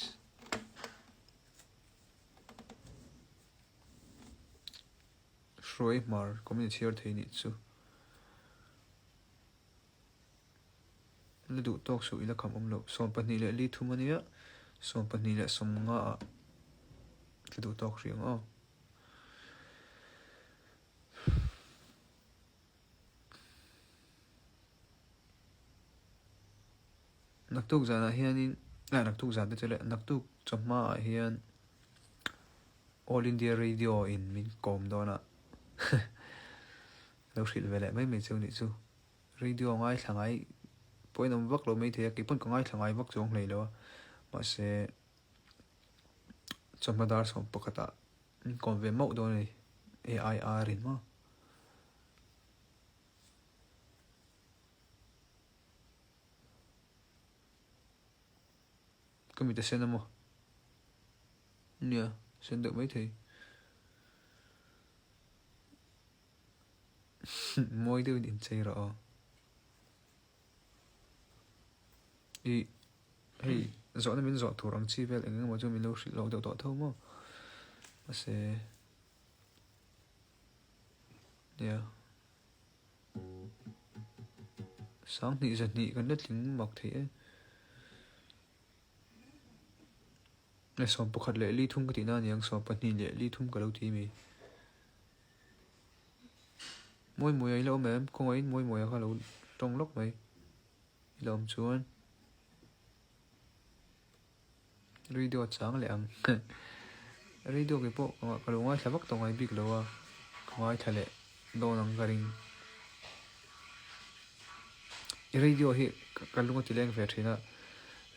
Hruai hmar comment chhiar thei nih chu. La duh tawk suh ila kham awm loh. 24 leh li thum ania, 25 leh 50 ah ka duh tawk hrih ang aw. Naktuk zanah hianin ah naktuk zan te chu leh naktuk chawhma ah hian All India Radio in min kawm dawn a lo hrilh ve leh mai mai cheu nih chu. Radio ngaithla ngai pawhin awm vak lo maithei a, keipawn ka ngaithla ngai vak chuang hlei lo a, mahse chawhma dar 11 ah min kawm ve mauh dawn a ni AIR in maw. Ka mit a sen a maw? Nia, sen deuh maithei. Mawi deuhin inchei rawh aw. Ih, hei zawhna min zawh tur ang chi vel eng emaw chu min lo hrilh lawk deuh tawh tho maw? Mahse, nia. Sanghnih zahnih kan la tling mak thei e. Nge 11 leh li thum ka tihna a ni ang, 12 leh li thum ka lo ti mi. Mawi Mawia i la awm em? Khawngaihin Mawi Mawia kha lo tawng lawk mai. I la awm chuan radio a chang leh ang. Radio ke pawh ka lo ngaithla vak tawh ngai bik lo a, ka ngaithla leh dawn ang ka ring. I radio hi ka lung a ti leng ve thin a,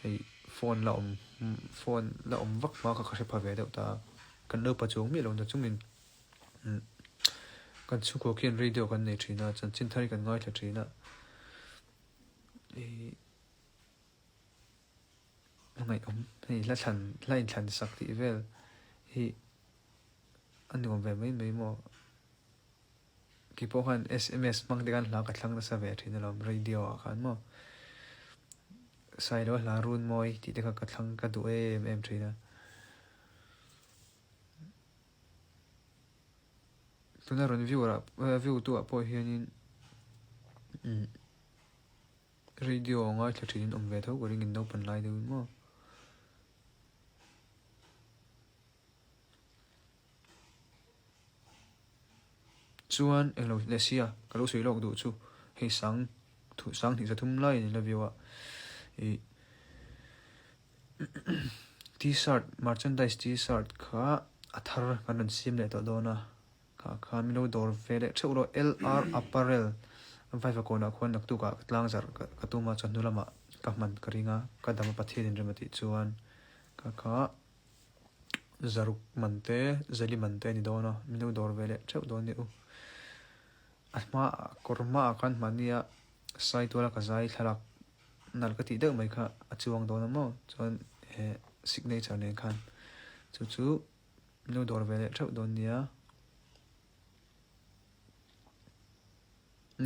hei phone la awm phone la awm vak hma kha ka hre pha ve deuh ta a, kan lo pa chuang miah lo na chungin Kan chhungkaw khian radio kan nei thin a, chanchin thar hi kan ngaithla thin a. Ih a ngaihawm hei hla thlan hla inthlan sak tih vel hi a nuam ve mai mai maw. Keipawh khan sms hmang te khan hla ka thlang nasa ve thin alawm radio ah khan maw. Sailo hla run mawi tih te kha ka thlang ka duh em em thin a. Tuna rawn view ah view tu ah pawh hianin umm radio a ngaithla thin in awm ve tho ka ring in naupan lai deuhin maw. Chuan englo leh sia ka lo sawi lawk duh chu hei sang sang hnih zathum laiin in la view a ih. T-shirt merchandise T-shirt kha a thar kan rawn siam leh tawh dawn a kha khan min lo dawr ve leh theuh rawh LR apparel vaiva kawnah khuan naktuk ah ka tlang zarh ka tum a chawhnu lamah ka hman ka ring a ka dam a Pathian in rem a tih chuan kha kha zaruk man te zali man te a ni dawn a min lo dawr ve leh theuh dawn nia u a hma kawr hmaah khan mahnia saituala ka zai thlalak nalh ka tih deuh mai kha a chuang dawn a maw chuan he signature nen khan chu chu min lo dawr ve leh theuh dawn nia.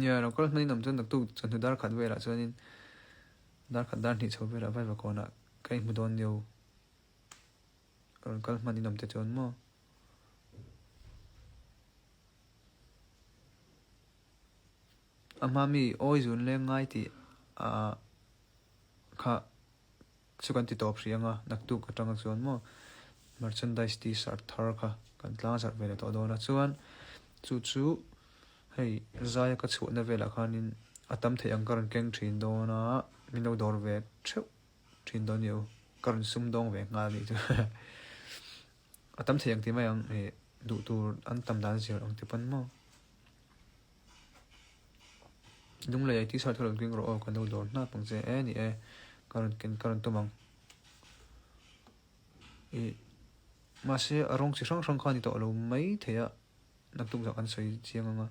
Nia lo kal hman in awm chuan naktuk chawhnu dar khat velah chuanin dar khat dar hnih chho velah vaiva kawnah ka inhmu dawn nia u. Rawn kal hman in awm te chuan maw. A hma mi awi zun leng ngai tih ah kha chu kan ti tawp hrih ang a, naktuk atanga chuan maw merchandise t-shirt thar kha kan tlang zarh ve leh tawh dawn a, chuan chu chu hei zaia ka chhuahna velah khanin a tam theih ang ka rawn keng thin dawn a, min lo dawr ve theuh thin dawn nia u, ka rawn sum dawng ve nghal anih chu a tam theih ang tih mai ang ih duh tur an tam dan zir ang ti pawn maw. Lunglei ai t-shirt kha rawn keng rawh aw ka lo dawr hnap ang che e ni e ka rawn ken ka rawn tum ang ih mahse a rawng chi hrang hrang kha a ni tawh lo mai thei a naktuk zah kan sawi chiang ang a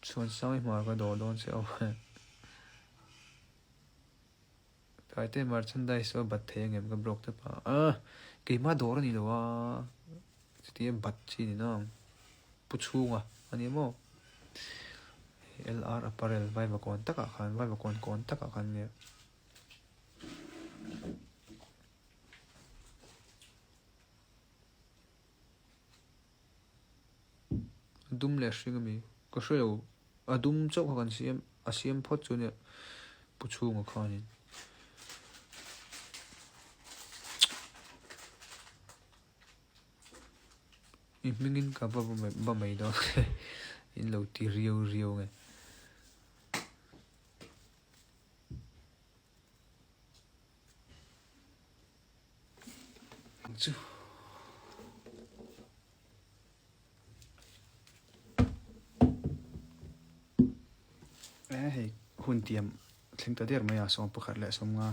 chhuan sang i hmar ka dawr dawn che aw. Taite merchandise chu a bat thei angem ka blog te pa a keimah dawr a ni lo a chutia bat chi ni na pu chhunga a ni maw LR apparel vaiva kawn takah khan vaiva kawn kawn takah khan nia. A dum leh a hring a mi ka hre lo a dum chauh kha kan siam a siam phawt chu nia pu chhunga khanin. I hmingin ka va va mai dawn in lo ti riau riau nge. Chu. E hei hun tiam thleng ta der mai a sawm pakhat leh sawm nga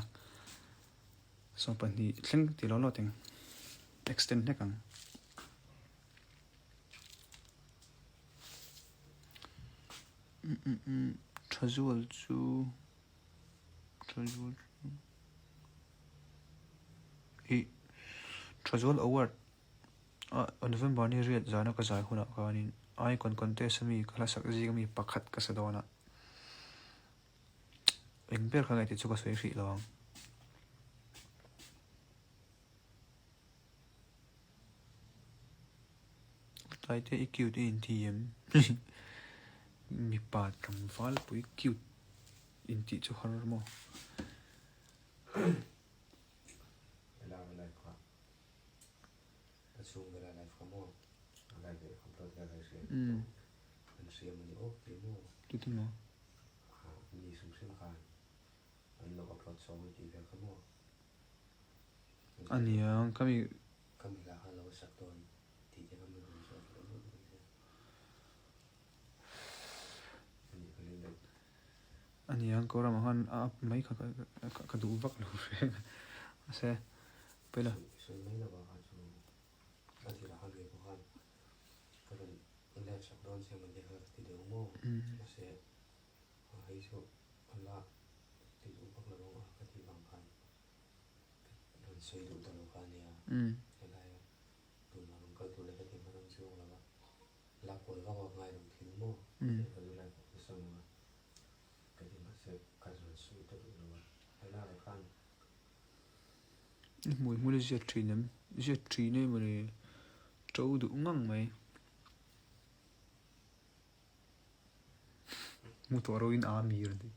sawm pahnih thleng ti lo lo teng extend hlek ang. Thazual chu Thazual chu ih Thazual award ah November ni riat zana ka zai hunah khanin Icon contest ami ka hla sak zing ami pakhat ka sa dawn a eng ber kha nge tih chu ka sawi hrih lo ang. Tlai te i cute i inti em? Mipa tlangval pui cute intih chu har maw? Tutin maw? A nia ka mi. A nia ko ramah khan a up mai kha ka duh vak lo reng a se pawila. I hmui hmul i ziat thin em? Ziat thin em mawni to duh ngang mai. Mu tawh ro in a mi rawn ti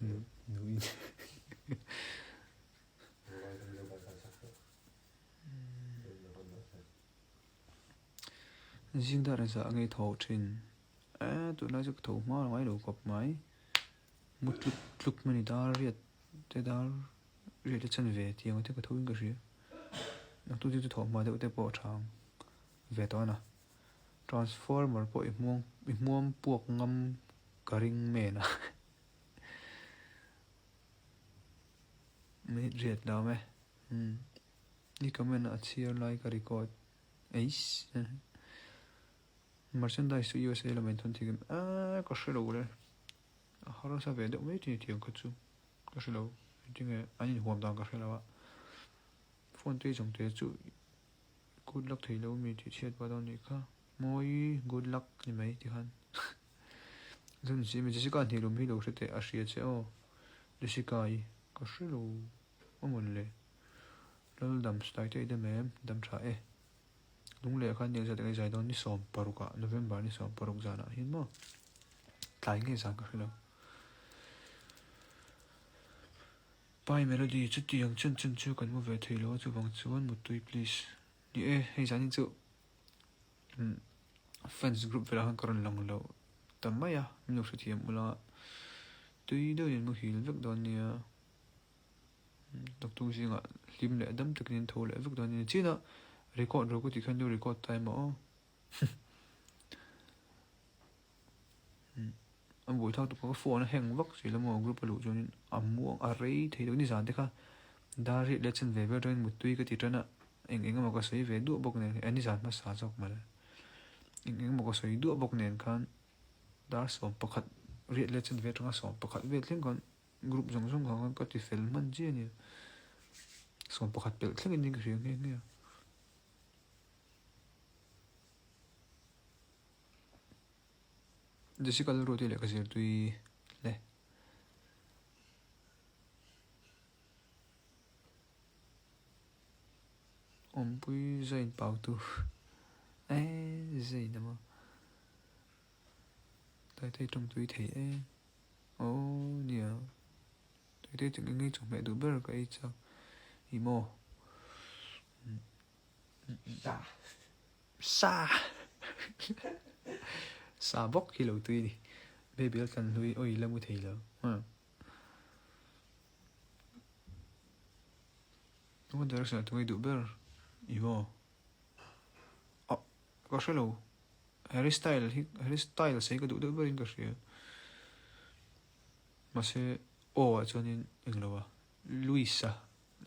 nu nu in. Zing dar zah ngei tho thin e tunlai chu ka tho hma ngai lo khawp mai mu tluk tluk mai ni dar riat te dar riat te chan ve tih ang te ka tho in ka hria naktuk chu tho hma deuh te pawh a tha ang ve tawh a na. Transformer pawh i hmuang i hmuam puak ngam ka ring men a. Minute riat lo awm e. Umm i comment a chhiar lai ka record eiss. Merchandise chu USA lamah in thawn thei em? Eee ka hre lo le. A harsa ve deuh mai thin tiang kha chu ka hre lo. Engtinge an inhuam dan ka hre lo a. Phone te zawng te chu Good luck thei lo mi tih chhiat pah dawn nih kha. Mawi good luck ni mai ti khan. Zun si mi Jessica hnih lum hi lo hre teh a hria che aw. Jessica i ka hre lo a mawn le. Lal dam stai te i dam em? Dam tha e. Lung leh khan nil zat eng zai dawn ni 16 ah November ni 16 zanah hian maw. Tlai nge zan ka hre lo. Pai Melody, Chutiang chen chen chu kan mu ve thei lo a, chuvang chuan muttui please. Ni e, hei zanin chu fans group velah khan ka rawn lang lo ta mai a, min lo hrethiam ula tui deuhin an muhil vek dawn nia. Doctor zingah hlim leh dam takin an tho leh vek dawn nia. Chinah record ro ka tih khan lo record ta emaw aw. A buaithlak tuk a ka phone a hang vak zel a maw group a luh chuanin a muang a rei thei lo nizan te kha dar riat leh chen ve vel atangin muttui ka ti tan a eng eng emaw ka sawi ve duah bawk nen eh nizan hmasa zawk mawle eng eng emaw ka sawi duah bawk nen khan dar 11 riat leh chen ve atanga 11 vel thleng khan. group zawng zawng ah khan ka ti fel hman chiah a nia. 11 pelh thlengin ka hria nghe nghe a. Jessica Lalruati lehkha zirtui hle. Awmpui zain pautu e zain emaw Taitei tawngtui thei e aw nia Taitei chu eng nge chawhmeh duh ber ka ei chak i maw Sa Sa Sa bawk hi lo tui a ni Baby a tlan hlui awi la mu thei lo. One Direction ah tunge duh ber i maw? Ah ka hre lo Harry Style hi Harry Styles hi ka duh deuh berin ka hria mahse aw ah chuanin englo a Louis a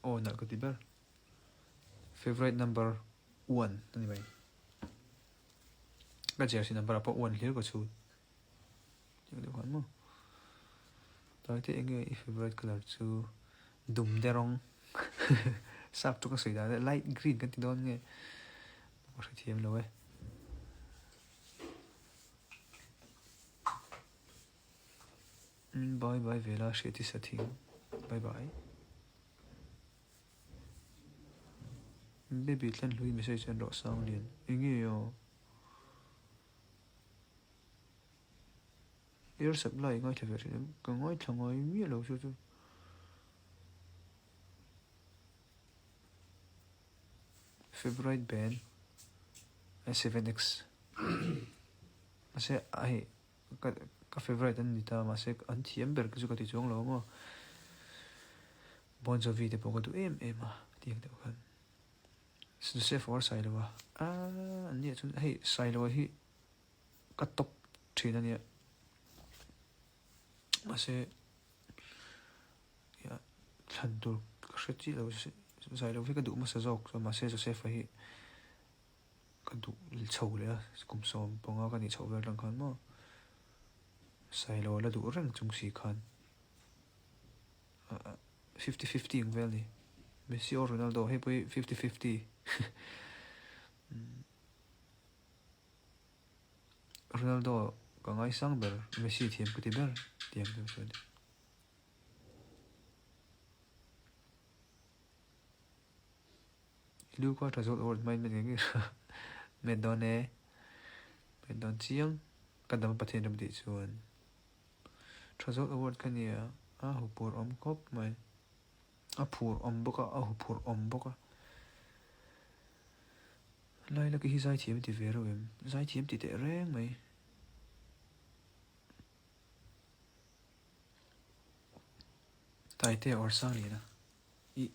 aw nalh ka ti ber favourite number one a ni mai ka jersey number ah pawh one hlir ka chhut. Tiang deuh khan maw. Taite enge i favourite colour chu dum de rawng sap chu ka sawi dan e light green kan ti dawn nge ka hrethiam lo e. Bye bye vela hriat i sa thing bye bye. Baby tlan hlui message en rawh sang lian enge aw. Air supply ngaithla ve thin em? Ka ngaithla ngai miah lo chu chu. Favourite band S7X Mahse hei ka ka favourite an ni ta mahse an thiam ber chu ka ti chuang lo maw. Bon Jovi te pawh ka duh em em a tiang deuh khan. Joseph or Sailoa aaa an nia chuan hei Sailoa hi ka tawp thin a nia mahse thlan tur ka hre chiah lo Sailoa hi ka duh hmasa zawk chuan mahse Joseph-a hi ka duh chho leh a kum 15 ka nih chhoh vel atang khan maw Sailoa la duh reng chung si khan. 50-50 ang vel ni. Messi or Ronaldo hei pawh hi 50-50. Ronaldo ka ngaisang ber, Messi thiam ka ti ber tih ang deuh chu a ni. Lu kha tha zawt awrh hmain met ngei ngei met dawn e, met dawn chiang ka dam Pathian ram tih chuan. Tha zawt award kha nia a huphurh awm khawp mai. A phur awm bawk a, a huphurh awm bawk a. Lailaki hi zaithiam ti ve reuh em? Zaithiam ti teh reng mai. Taitea or Sangliana. Ih,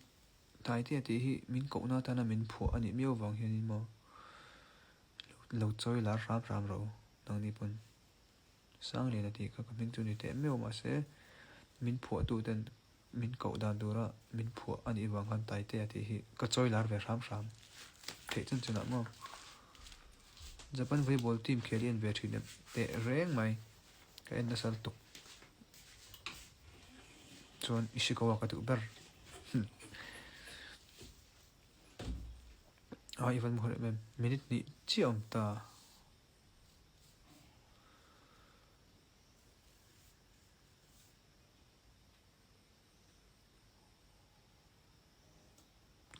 Taitea tih hi min kohna atana min phuah a nih miau vang hianin maw lo chawi lar hram hram rawh u nangni pawn. Sangliana tih kha ka hming chu ni teh meuh mahse min phuahtu ten min koh dan tura min phuah a nih vang khan Taitea tih hi ka chawi lar ve hram hram theih chan chan ah maw Japan volleyball team khel i en ve thin em teh reng mai ka en nasa lutuk chuan Ishikawa ka duh ber a i van hmuh em em minute hnih chiah a awm ta.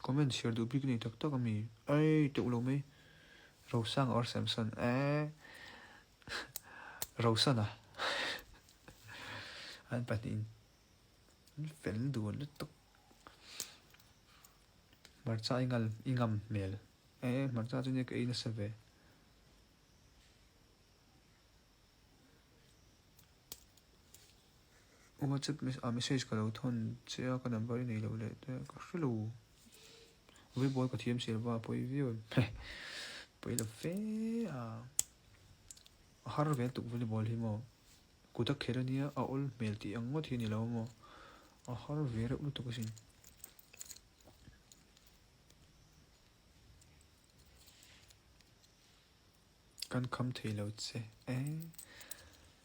Comment chhiar duh bik nei tak tak a mi? Ei teuh lo mai. Rosang or Samson eh Rosana an pahnihin an fel dun lutuk. Hmarcha i ngal i ngam hmel eh hmarcha chu nia ka ei nasa ve. WhatsApp ah message ka lo thawn che a ka number i nei loh leh te ka hre lo. Volleyball ka thiam sil va pawi viau em pawi lo fe a a har vel tuk volleyball hi maw kut a khelh ania a awl hmel tih ang ngawt hi a ni lo maw a har ve reuh lutuk asin. Kan kham thei lo che e.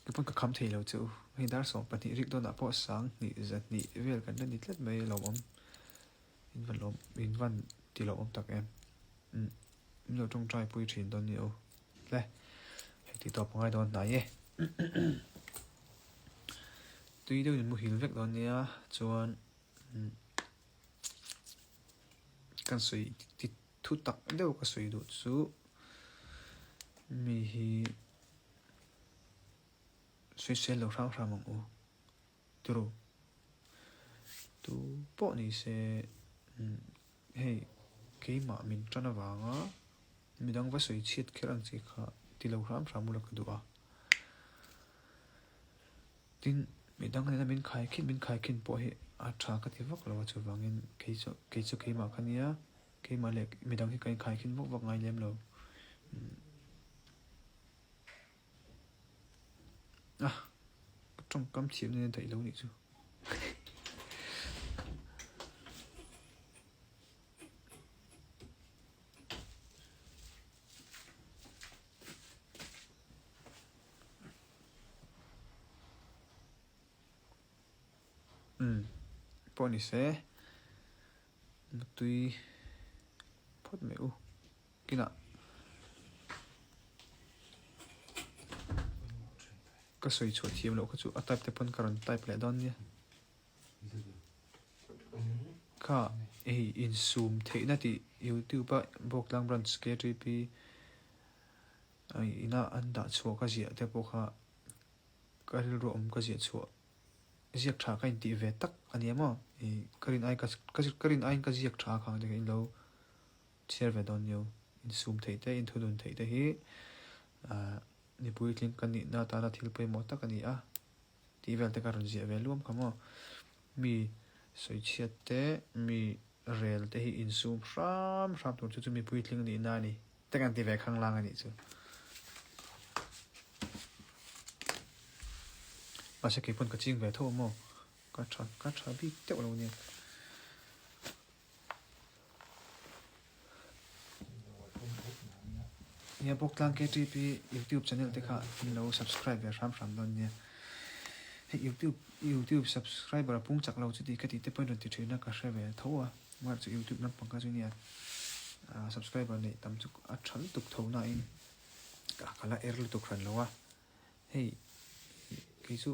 Kei pawn ka kham thei lo che u. Hei dar 12 rik dawnah pawh sang hnih zahnih vel kan la ni tlat mai lawmawm. In van lawm in van ti lawmawm tak em. Umm min lo tawngtai pui thin dawn nia u. Hle hei tih tawp a ngai dawn hnai e. Tui deuhin an muhil vek dawn nia chuan umm kan sawi ti thu tak deuh ka sawi duh chu mi hi sawisel lo hrang hram ang u turu tu pawh ni se umm hei keimah min tan avanga midang va sawi chhiat kher ang che kha ti lo hram hram ula ka duh a tin midang nena min khai khin min khai khin pawh hi a tha ka ti vak lo a chuvangin kei chu kei chu keimah ka nia keimah leh midang hi ka inkhai khin vak vak ngai lem lo a ka tawngkam thiam nena daih lo nih chu. Umm pawh ni se nutui phawt mai u kinah ka sawi chhuah thiam loh kha chu a type te pawn ka rawn type leh dawn nia kha hei insum theihna tih youtube a Bawktlang branch K_T_P ina an dah chhuah ka ziah te pawh kha ka rilru awm ka ziah chhuah ziak tha ka intih ve tak a nia maw ih ka rin ai ka ka rin aiin ka ziak tha khang te kha in lo chhiar ve dawn nia insum theih te inthunun theih te hi ah mipui tling ka nihna atana thil pawimawh tak a ni a tih vel te ka rawn ziah ve luam kha maw mi sawichhiat te mi rel te hi insum hram hram tur chu chu mipui tling nihna a ni. Te kan ti ve khanglang a nih chu. Mahse kei pawn ka ching ve tho maw? Ka tha ka tha bik deuh lo nia. Nia Bawktlang KTP YouTube channel te kha in lo subscribe ve hram hram dawn nia. Hei YouTube YouTube subscriber a pung chak lo chu ti ka tih te pawhin rawn ti thin a ka hre ve tho a. Mar chu youtube lampang kha chu nia subscriber neih tam chu a tha lutuk tho na in ka ka la er lutuk hran lo a hei kei chu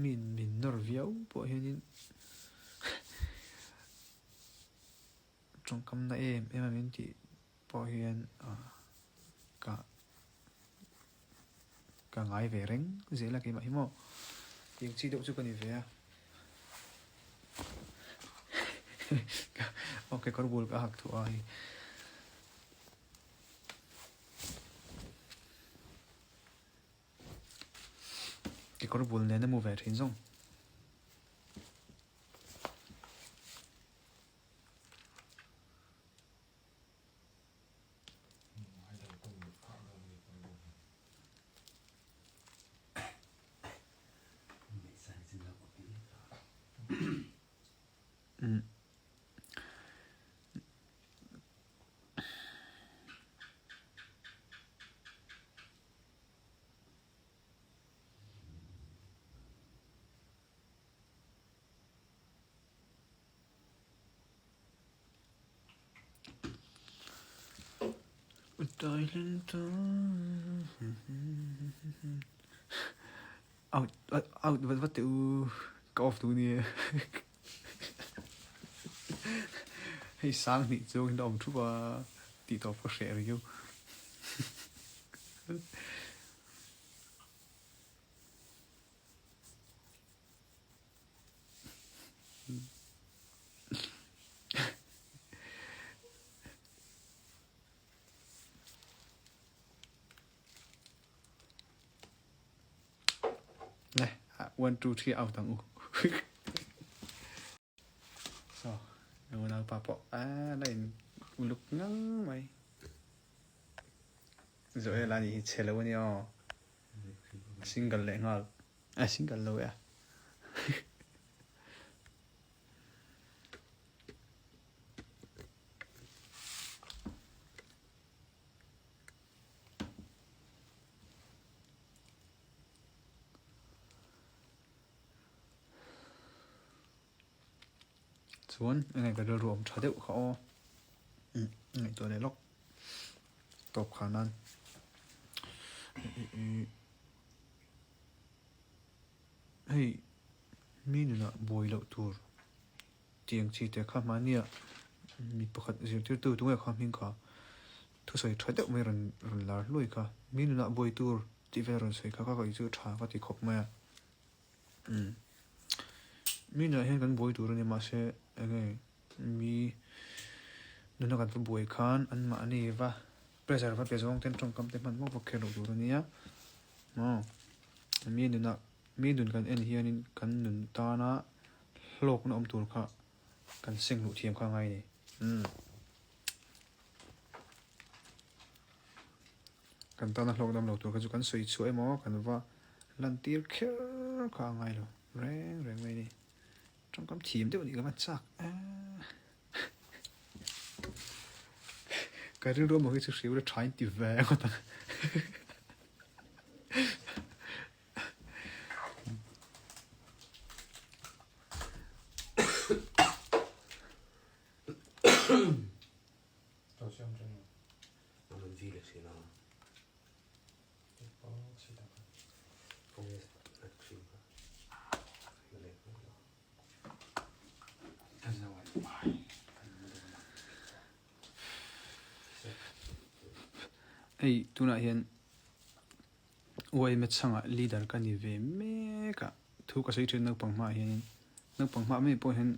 mi min nawr viau pawh hian in tawngkam na em em a min tih pawh hian ka Ka ngai ve reng zel a keimah hi maw tiang chi deuh chu ka ni ve a ok kawr bul ka hak thuah a hei kekawr bul nen a mu ve thin zawng. Out out vat vat teh u ka off duh nia hei sang hnih chuang in a awm thup a tih tawp ka hreh riau. Nè, one, two, three, out ang u. So, nunau pa pawh a la in uluk ngang mai. Joel a nih hi chhe lo a nia aw. A single leh nghal. A single lo e a. Chuan enge ka rilru awm tha deuh kha aw. Umm ngaihtuah leh lawk tawp kha nan. Hei mi nunah buai loh tur tiang chi te kha hmania mi pakhat zirtirtu tunge kha hming kha thusawi tha deuh mai rawn rawn lar hluai kha mi nunah buai tur tih vel rawn sawi kha ka kaih chu tha ka ti khawp mai a. Umm mi nunah hian kan buai tur a ni mahse enge mi nuna kan va buai khan anmahni va pressure va pe zawng ten tawngkam te hman vak vak kher loh tur a nia maw mi nunah mi nun kan en hianin kan nun tana hlawkna awm tur kha kan seng luh thiam kha a ngai a ni umm. Kan tana hlawk dam lo tur kha chu kan sawi chhuah emaw kan va lantir kher kha a ngai lo reng reng mai a ni. Tawngkam thiam deuh nih ka va chak a. Ka rilru emaw hi chu hriau la tha in ti ve ngawt ang. Hei tunah hian YMA chhangah leader ka ni ve mek a, thu ka sawi thin naupang hmaah hianin naupang hmaah mai pawh hian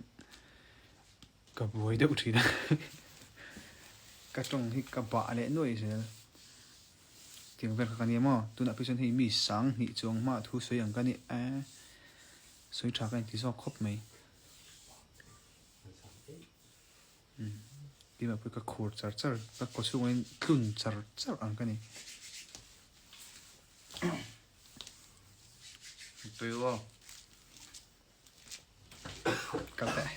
Ka buai deuh thin a, ka tawng hi ka bah leh nuaih zel. Tiang vel kha ka nia maw? Tunah phei chuan hei mi sang hnih chuang hmaah thu sawi ang ka ni e, sawi tha ka inti zawk khawp mai. Umm keimah pawh hi ka khur char char, ka kaw chhungah hian tlun char char ang ka ni. Tui aw. Kal teh.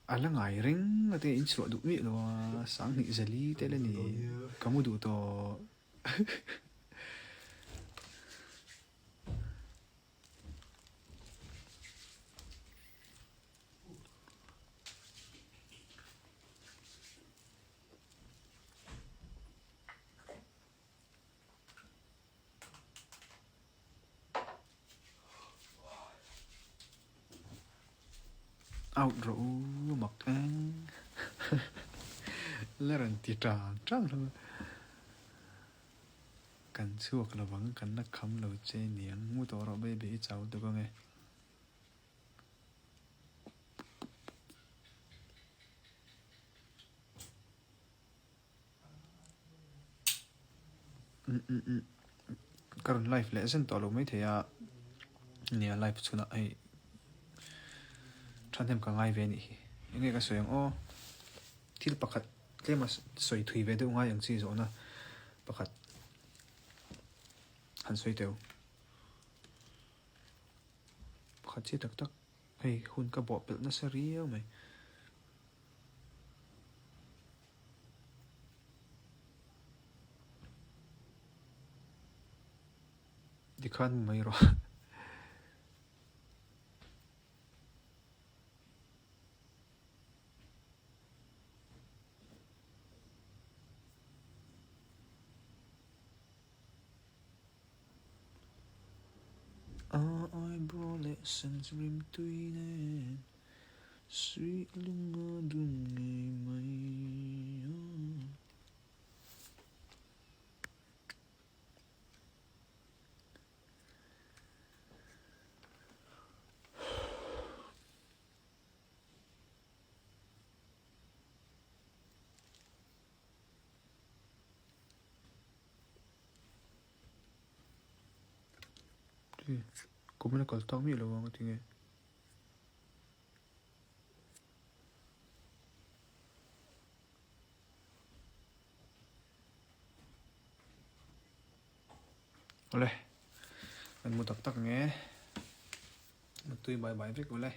A la ngai reng a te in chhuah duh miah lo a, sanghnih zali te la ni. Ka mu duh tawh. Out rawh u mak eng la rawn ti tang tang hlawm a kan chhuak lovang kan la kham lo che niang mu tawh rawh baby i chau tuk ange. Ka rawn live leh zen tawh lo maithei a, nia live chhunah hei thahnem ka ngai ve a nih hi. Enge ka sawi ang aw, thil pakhat tlema sawi thui ve deuh ngai ang chi zawhna pakhat han sawi teu. Pakhat chi tak tak hei hun ka bawhpelh nasa riau mai. Tikhan mu mai rawh. A eyebrow leh sense rimtui nen. Suih lung a dum ngei mai a. Comment a kal tak miah lo ang a tinge. Awle, kan mu tak tak nge. Mutui bai bai vek awle.